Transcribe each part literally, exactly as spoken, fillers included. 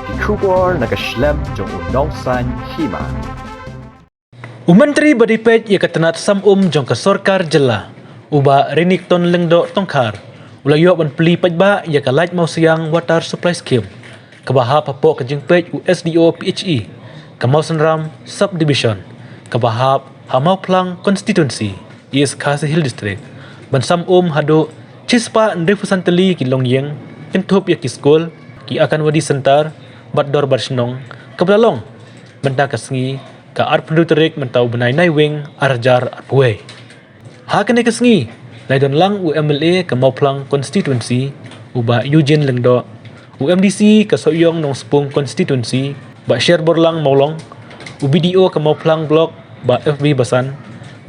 Ki khubor na ka shlem jong u Nongsaiñ Hima. U Myntri ba dei peit ïa ka tnat sam um jong ka sorkar jylla, u Bah Renikton Lyngdoh Tongkhar, u la ïoh ban plie paidbah ïa ka Lait Mawsiang Water Supply Scheme, kaba hap hapoh ka jingpeit u S D O P H E ka Mawsynram Subdivision, kaba hap ha Mawphlang Constituency, East Khasi Hills District, ban sam um haduh shispah hynriewphew san tylli ki longïing, kynthup ïa ki skul, ki Anganwadi Centre bad dorbar shnong, kaba la long mynta ka sngi, ka arphew hynriew tarik mynta u bnai Naiwieng arhajar arphew wei. Ha kane ka sngi, la ïadon lang u M L A ka Mawphlang Constituency, u Bah Eugene Lyngdoh, u M D C ka Sohiong Nongspung Constituency, Bah Sherborlang Mawlong, u B D O ka Mawphlang Block, Bah F B Basan,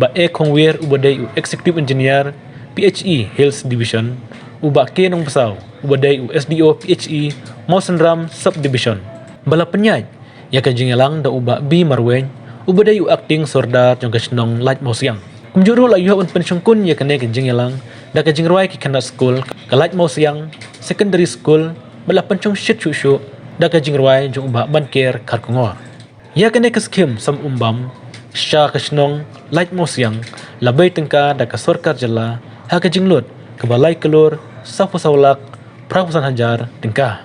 Bah E Khongwir uba dei u Executive Engineer P H E Hills Division, u Bah K Nongbsap uba dei u S D O P H E Mawsynram Subdivision, ba la pynïaid ïa ka jingïalang da u Bah B Marwein, uba dei u Acting Sordar jong ka shnong Lait Mawsiang. Kumjuh ruh la ïoh ban pynshongkun ïa kane ka jingïalang da ka jingrwai ki khynnah skul ka Lait Mawsiang Secondary School, bad la pynshong shit shuh shuh da ka jingrwai jong u Bah Banker Kharkongor. Ïa kane ka skhim sam um bam sha ka shnong Lait Mawsiang la bei tyngka da ka sorkar jylla ha ka jinglut kaba lai klur sawphew saw lak phraphew san hajar tyngka.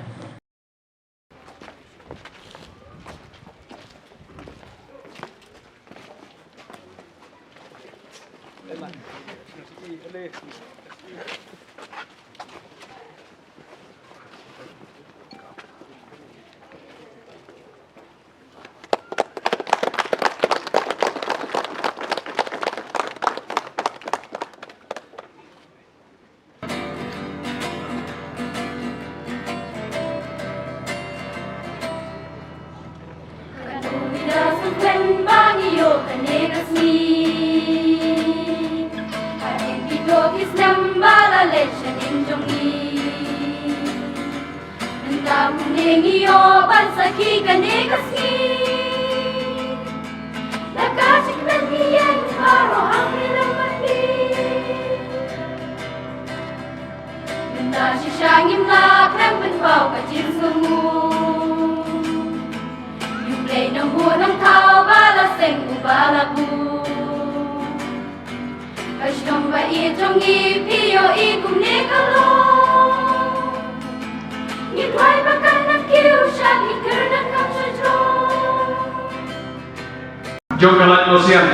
Ka dei da sngewkmen ba ngi ïoh kane ka sngi. Hadien kito ki snem ba la leit sha ïing jong ngi, mynta kumne ngi ïoh ban sakhi kane ka sngi. Da ka jingkmen ngi ïeng baroh hangne lem bad phi. Mynta shisha ngim lah khlem pynpaw ka jingsngewnguh. U Blei nongbuh nongthaw ba la seng uba la buh. Ka shnong ba ïeit jong ngi phi ïohi kumne ka long. Ngi duwai ba kan nang kiew sha ki kyrdan kam shajrong. Jong ka Lait Mawsiang,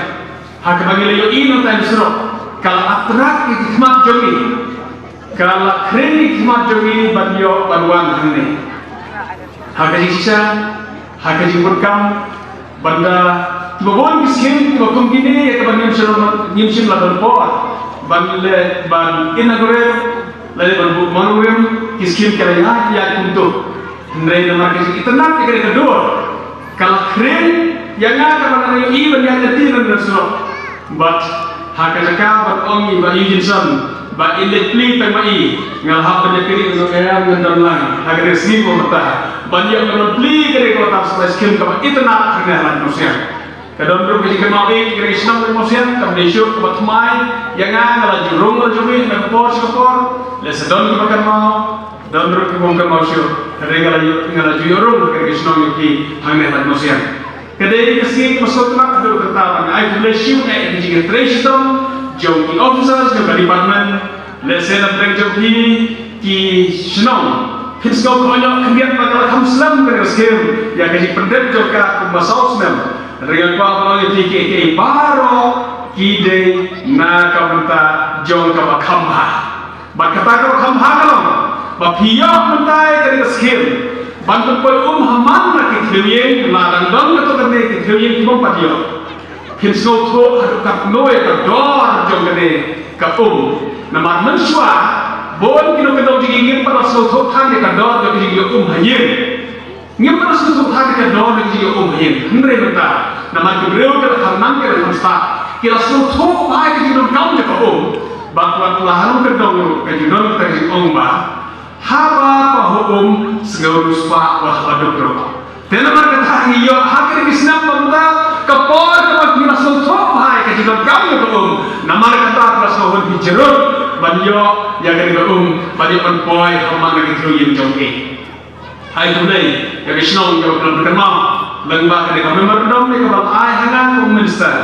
ha kaba ngi la ïohi nangta na surok, ka la attract ïa ki khmat jong ngi, ka la khring ïa ki khmat jong ngi ban ïoh ban wan hangne. Ha ka jingshisha, ha ka jingbun kam, ban da kiba bun ki skhim kiba kum kine ïa kaba ngim shym, ngim shym la don por ban leh, ban inaugurate lane ban buh monument, ki skhim ki la ïaid ïaid kumto. Hynrei namar ka jingitynnad ïa kane ka dur, ka la khring ïa nga kaba nga ïohi ban ïaid lynti na surok. Bad ha ka jaka ban ong ïa i Bah Eugene Son ba in leit plie tang ma i, nga la hap ban ïakynduh ïa u, ngan don lang ha kane ka sngi ba mynta ban ïoh ban plie kane ka water supply scheme kaba itynnad hangne ha Lait Mawsiang. Ka don ruh ka jingkynmaw ïa kane ka shnong Lait Mawsiang, kam dei shuh kaba thymmai ïa nga, nga la ju rung la ju mih na ka por sha ka por. Lehse don kiba kynmaw, don ruh kiba ym kynmaw shuh, hynrei nga la ju, nga la ju ïoh rung ha kane ka shnong ïa phi hangne ha Lait Mawsiang. Ka dei ka sngi kaba sngewtynnat haduh katta, ba nga ai khublei shibun ïa ka jingïatrei shitom jong ki officers jong ka department. Lehse na pdeng jong phi ki shnong, phin sngew kohnguh khyndiat ba ka la kham slem kane ka skhim ïa ka jingpyndep jong ka kumba saw snem. Hynrei nga kwah ban ong ïa phi kiei kiei baroh ki dei na ka bynta jong kaba kham bha. Bad kata kaba kham bha ka long ba phi ïoh mynta ïa kane ka skhim ban pynpoi um ha man la ki thliew ïing, la dang don kato kane ki thliew ïing ki bym pat ïoh. Phin sngewthuh haduh katno ïa ka dor jong kane ka um. Namar mynshuwa bun ki nongkyndong jong ngi ngim pat la sngewthuh than ïa ka dor jong ka jingïoh um ha ïing. Ngim pat la sngewthuh than ïa ka dor jong ka jingïoh um ha ïing. Hynrei mynta namar ki briew ki la kham nang ki la kham stad, ki la sngewthuh bha ïa ka jingdonkam jong ka um. Bad wat la ha nongkyndong ruh ka ju don kata ka jingong ba haba pahuh um, sngew riewspah wat haba duk ruh. Te namar kata ngi ïoh ha kine ki snem ba mynta, ka por kaba ngi la sngewthuh bha ïa ka jingdonkam jong ka um. Namar kata ka la sngewhun phi jurut ban ïoh ïa kane ka um, ban ïoh ban poi ha man la ki thliew ïing jong ngi. Ai khublei ïa ka shnong kaba khlem kynmaw lyngba kane ka memorandum ne kaba la ai ha nga kum u minister,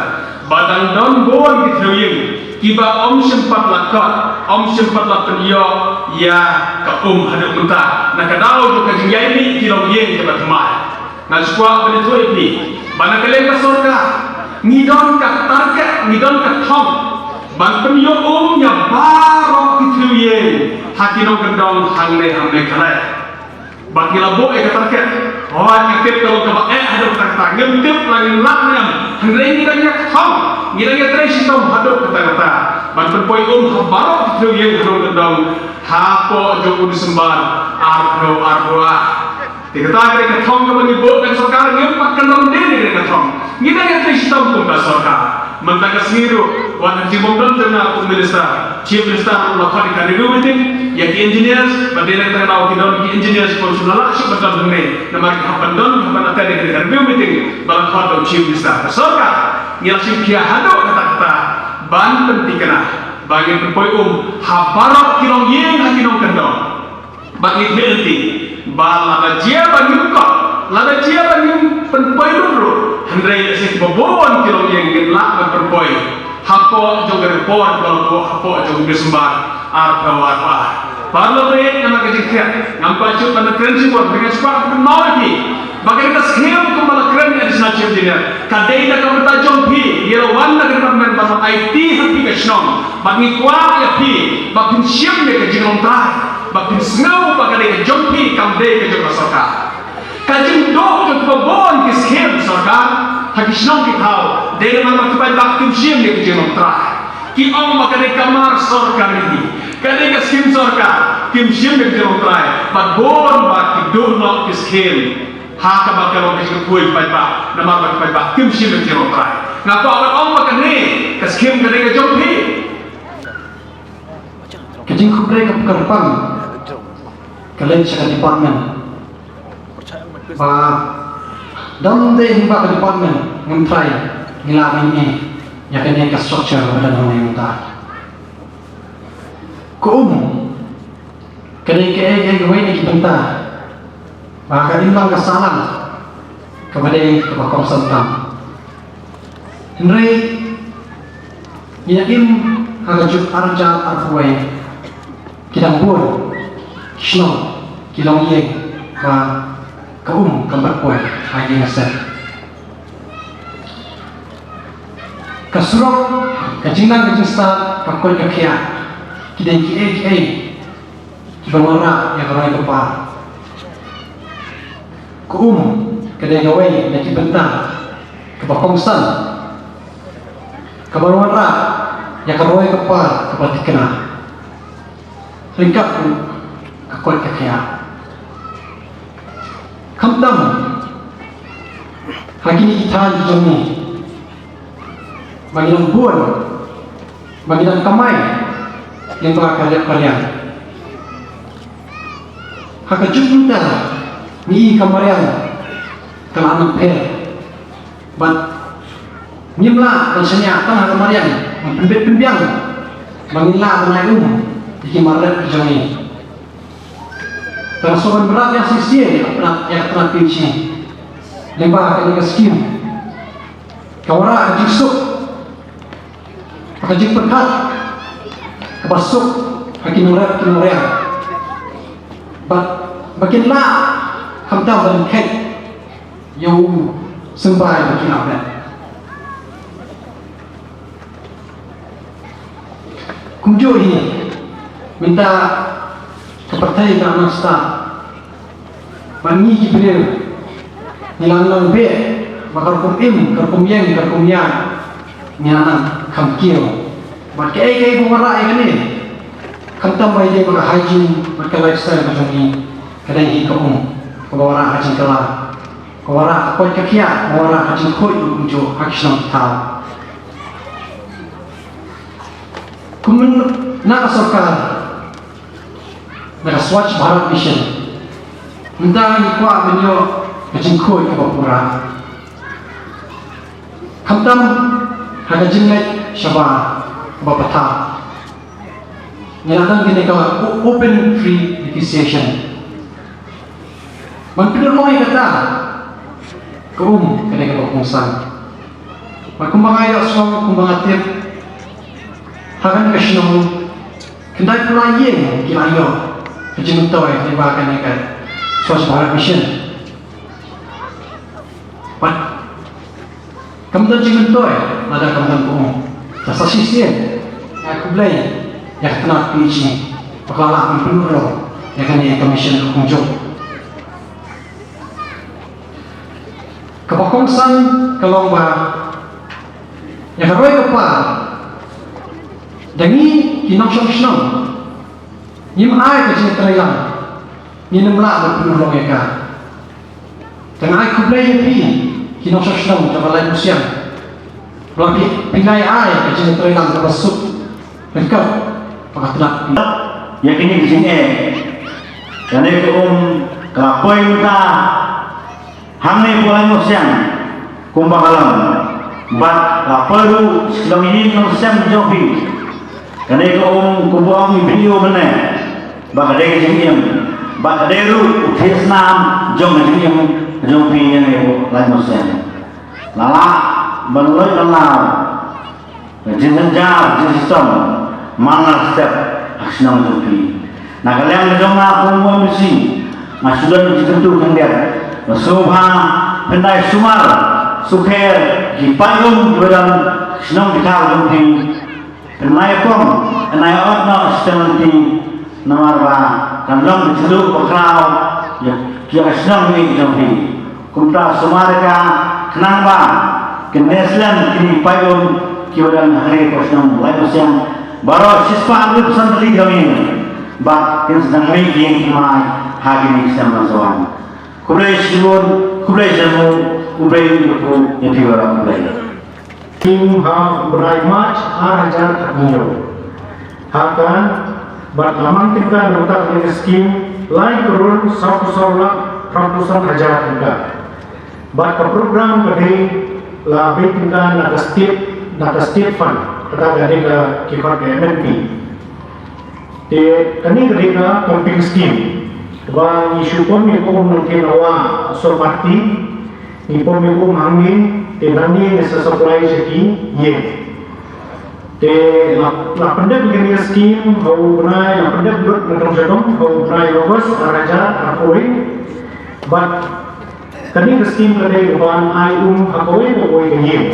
ba dang don bun ki thliew ïing kiba ym shym pat la kot, ym shym pat la pynïoh ïa ka um haduh mynta na ka daw jong ka jingïaimih ki longïing kiba thymmai. Nga shu kwah ban ïathuh ïa phi ba na ka liang ka sorkar ngi don ka target, ngi don ka thong ban pynïoh um ïa baroh ki thliew ïing ha ki nongkyndong hangne ha Meghalaya. Bad ngi la buh ïa ka target. Hooid, nga tip ka long kaba eh haduh katta katta. Ngim tip la ngin lah ne em. Hynrei ngi dang ïa ka thong, ngi dang ïa trei shitom haduh katta katta ban pynpoi um ha baroh ki thliew ïing ha nongkyndong hapoh jong u December arphew arphew ar. Te kata ka dei ka thong kaba ngi buh na ka sorkar, ngim pat kynran dien ïa ka thong. Ngi dang ïa trei shitom kum ka sorkar. Mynta ka sngi ruh, wat ha ka jingbym don jong nga kum u minister, Chief Minister ruh la khot ïa ka review meeting ïa ki engineers, bad dei na kata ka daw ki don ki engineers kiba ym shym la lah shuh ban don hangne, namar ki hap ban don, ki hap ban attend ïa ka review meeting ba la khot da u Chief Minister. Ka sorkar ngi la shim khia haduh katta katta ban pynthikna ba ngin pynpoi um ha baroh ki longïing ha ki nongkyndong. Bad ngi khmih lynti ba lada jia ba ngim kot, lada jia ba ngim pynpoi lut ruh, hynrei lehse kiba bun ki longïing ngin lah ban pynpoi hapoh jong ka report ba la buh hapoh jong u December arphew arphew ar. Paralok, namar ka jingkhiah ngam kwah shuh ban kren shibun, hynrei nga shu kwah ban kynmaw ïa phi ba kane ka skhim kumba la kren ïa ka National Chief Engineer ka dei na ka bynta jong phi. Ngi la wan na ka department ban wan aiti ha phi ka shnong, bad ngi kwah ïa phi ba phin shim ïa ka jinglong trai, ba phin sngew ba ka dei ka jong phi, kam dei ka jong ka sorkar. Ka jingduh jong kiba bun ki skhim sorkar ha ki shnong ki thaw dei namar ba ki paidbah kim shim ïa ka jinglong trai. Ki ong ba ka dei ka mar sorkar hi, ka dei ka skhim sorkar, kim shim ïa ka jinglong trai. Bad bun ba ki duh noh ki skhim ha kaba ka long ka jingkhuid paidbah namar ba ki paidbah kim shim ïa ka jinglong trai. Nga kwah ban ong ba kane ka skhim ka dei ka jong phi. Ka jingkhublei ka kyrpang ka leit sha ka department. Ba dang dei hi ba ka department ngam trai ngi la ngi ïa kane ka structure ba dang ngi mynta. Ka um ka dei kaei kaei kawei na ki bynta ba ka imlang ka sahlang kaba dei kaba kongsan tam. Hynrei ngi ïa im ha ka juk arhajar arphew wei ki dang bun ki shnong ki longïing ba ka um kam pat poi ha ïing ha sem. Ka surok, ka jingnang ka jingstad, ka koit ka khiah, ki dei kiei kiei kiba wanrah ïa ka roi ka par. Ka um ka dei kawei na ki bynta kaba kongsan kaba wanrah ïa ka roi ka par kaba thikna. Ryngkat ruh ka koit ka khiah. Khamtam ha kine ki thaiñ ki jong ngi ba ngi dang bun, ba ngi dang kamai lyngba ka rep ka riang. Ha ka juk mynta ngi i ka mariang ka la nang pher. Bad ngim lah ban shaniah tang ha ka mariang ban pynbit pynbiang ba ngin lah ban ai um ïa ki mar rep ki jong ngi. Tang shu ban brat ïa shisien ïa ka tnat, ïa ka tnat pynshai lyngba kane ka skim. Ka wanrah ka jingsuk, ka jingpyrkhat kaba suk ha ki nongrep ki nongriang. Bad ba kin lah khamtam ban khet ïa u symbai ba ki la bet. Kumjuh hi mynta ka pyrthei ka nang stad. Bad ngi ki briew ngi la nang beh ba ka rukom im, ka rukom ïeng, ka rukom ïaid ngi la nang kham kiew. Bad kaei kaei ba wanrah ïa kane, khamtam ba ïadei bad ka hygiene bad ka lifestyle ka jong ngi, ka dei hi ka um kaba wanrah ha jingkylla. Ka wanrah ka koit ka khiah, ka wanrah ka jingkhuid kumjuh ha ki shnong ki thaw. Kumno na ka sorkar, na ka Swachh Bharat Mission, mynta ngi kwah ban ïoh ka jingkhuid kaba pura. Khamtam ha ka jingleit shabar kaba pathar. Ngi la don kane ka o-, open free defecation. Ban pynurlong ïa kata ka um ka dei kaba kongsan. Bad kumba nga ïohsngew, kumba nga tip, ha kane ka shnong khyndai phew lai ïing ki la ïoh ka jingmyntoi lyngba kane ka Swachh Bharat Mission. Bad kam don jingmyntoi lada kam don ka um. Te sa shisien nga khublei ïa ka tnat P H E ba ka la lah ban pynurlong ïa kane ka mission ka kumjuh. Kaba kongsan ka long ba ïa ka roi ka par da ngi ki nongshong shnong ngim ai ka jingtreilang, ngin ym lah ban pynurlong ïa ka. Te nga ai khublei ïa phi ki nongshong shnong jong ka Laitmusiang ba phi, phi la ai ka jingtreilang kaba suk ryngkat bad ka tnat. Ïa kine ki jingeh, kane ka um ka la poi mynta hangne hapoh Laitmusiang kumba ka long, bad la poi ruh sha ki longïing longsem jong phi. Kane ka um kumba ong i briew mynne ba ka dei ka jingim, ba ka dei ruh u thied snam jong ka jingim jong phi hangne hapoh Laitmusiang. La lah ban lait ban law ka jingjynjar jingshitom man la step ha ka shnong jong phi. Na ka liang ka jong nga kum u M D C nga shu don ka jingkyntu khyndiat ba sngewbha pynda sumar sukher ki paid um kiba don ha ka shnong ki thaw jong phi. Pynlait pom, pynlait ot noh sha lynti namar ba kan long ka jingduh bakhraw ïa, ïa ka shnong jong phi. Kumta sumar ïa ka khnang ba kin ïa slem kine ki paid um kiba don hangne hapoh shnong Laitmusiang baroh shispah hynriewphew san tylli ki longïing ba kin sa dang mih ki ïing ki thymmai ha kine ki snem ban sa wan. Khublei shibun, khublei shibun, khublei shibun ïa phi baroh, khublei. Skim ha u bnai March ar hajar khathynñiew. Ha ka, bad la mang tyngka na bynta kane ka skim lai klur sawphew saw lak phraphew san hajar tyngka. Bad ka program ka dei la beh tyngka na ka state, na ka state fund, kata ka dei ka, ki khot ka M N P. Te kane ka dei ka pumping scheme ba ngi shu pom ïa ka um nangkynmaw sha party, ngi pom ïa ka um hangne, te nangne ngi sa supply sha ki ïing. Te la, la pyndep ïa kane ka scheme ha u bnai, la pyndep lut na ka dong sha dong ha u bnai August ar hajar arphew wei. Bad kane ka skim ka dei ban ai um ha kawei pa kawei ka ïing.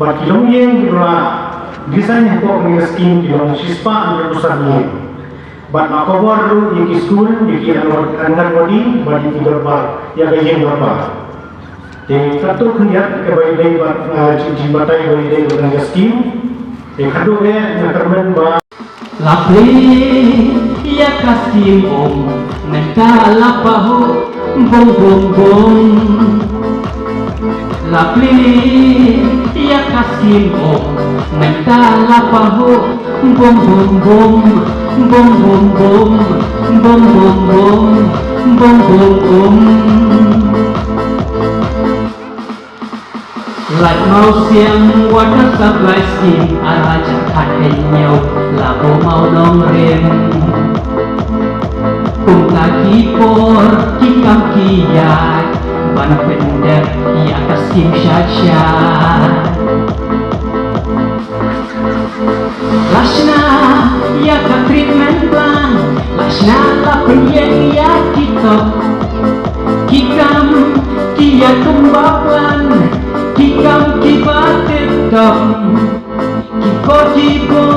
Bad ki longïing kiba la design hapoh kane ka skim ki long shispah hynriewphew san ïing. Bad la cover ruh ïa ki skul, ïa ki Anganwadi, Anganwadi bad ïa ki dorbar, ïa ka ïing dorbar. Te katto khyndiat kaba ïadei bad, eh, jing, jingbatai ba ïadei bad kane ka skim. Te khadduh eh nga kyrmen ba La plie ïa ka skim um, mynta la pahuh bum bum bum. La plie ïa ka skim um, mynta la pahuh bum bum bum, bum bum bum, bum bum bum, bum bum bum. Laitmawsiang Water Supply Scheme ar hajar khathynñiew la buh maw nongrim. Kumta ki por ki kam ki ïaid ban pyndep ïa ka skim sha sha. La shna ïa ka treatment plant, la shna la pynïeng ïa ki top. Ki kam ki ïa kumba plan, ki kam kiba tip top. Ki kot ki bor